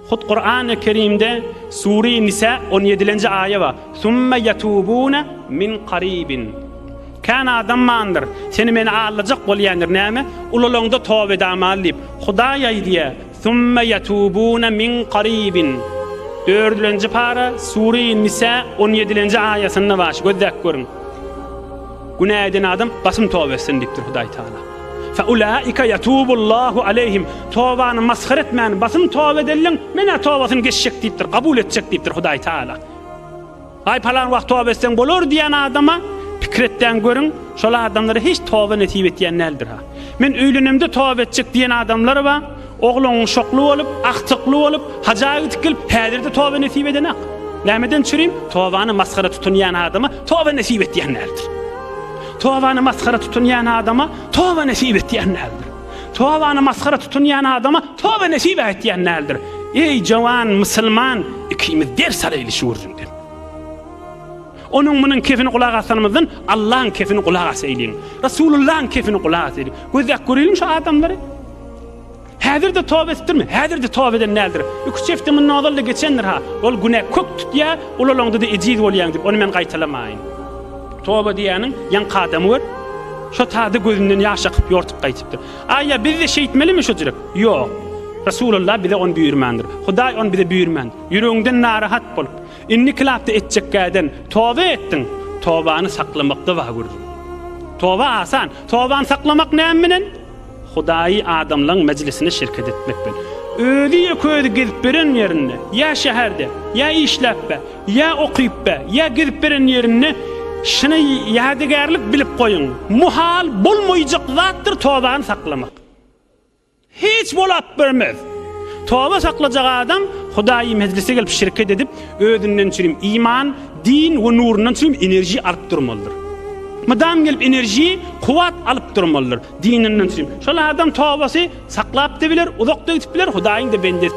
Hut Kurany Kerimde Sure Nisa on ýedilenji aýa bar. Summe ýetubune min karibin. Kän adam bandyr, seni meni aldajak bolýandyr näme, ulalaňda toba edamaly diýip. Hudaý aýdýar, Summe ýetubune min karibin. Dördülenji para Sure Nisa on ýedilenji aýasynda bar, şu gözläp görüň. Günä eden adam basym toba etsin diýipdir Hudaý Taala. Fe ulaika yatubullahu aleyhim. Tobany masgara etmän basym toba edenleň men-ä tobasyny geçjek diýipdir, kabul etjek diýipdir Hudaý Taala. Aý palan wagt toba etseň bolar diýen adama pikir etdäň görüň, şol adamlara hiç toba nesip etýän däldir-ha. Men öýlenemde toba etjek diýen adamlar bar, oglan uşakly bolup, agtykly bolup, haja gidip gelip, häzir-de toba nesip edenak. Nämeden çürim? Tobany masgara tutunýan adama toba nesip etýän däldir. Tobany masgara tutunýan adama toba nesip etýän däldir. Tobany masgara tutunýan adama toba nesip etýän däldir. Eý jowan musulman, ikimiz ders alaýly şu gürrüňden. Onuň munuň kefini gulak asanymyzdan Allaň kefini gulak asaýlyň. Resulullaň kefini gulak asaýlyň. Gözläp göreliň şu adamlary. Häzir-de toba edipdirmi? Häzir-de toba eden däldir. Iki-üç hepde mundan ozal-da geçendir-ha. Ol günä kök tutýar, ulalaňda-da ejiz bolýaň diýip, ony men gaýtalamaýyn. Toba diýýäniň ýaňky adamy gör. Şo tada gözünden ýaş akyp ýortup gaýtypdyr. Aýa biz-de şeýtmelimi şo jürek? Ýok. Resulullah bize ony buýurmandyr. Hudaý ony bize buýurmandyr. Ýüregiňden narahat bolup, indi kilapda etjekkäden toba etdiň, tobany saklamakda bar gürrüň. Toba asan. Tobany saklamak näme bilen? Hudaýy adamlaň mejlisine şirket etmek bilen. Özi ýeke özi gezip beren ýerinde, ýa şäherde, ýa işläp be, ýa okyp be, ýa gezip beren ýerinde şuny ýadygärlik bilip goýuň, muhal bolmaýjak zatdyr tobany saklamak. Hiç bolap bermez. Toba saklajak adam Hudaýy mejlise gelip şirket edip, özünden çürim iman, din we nurundan çürim enerji alyp durmalydyr. Mydam gelip enerji, kuwwat alyp durmalydyr. Dininden çürim. Şol adam tobasy saklap-da biler, uzak-da gidip biler, Hudaýyň-da bendesi.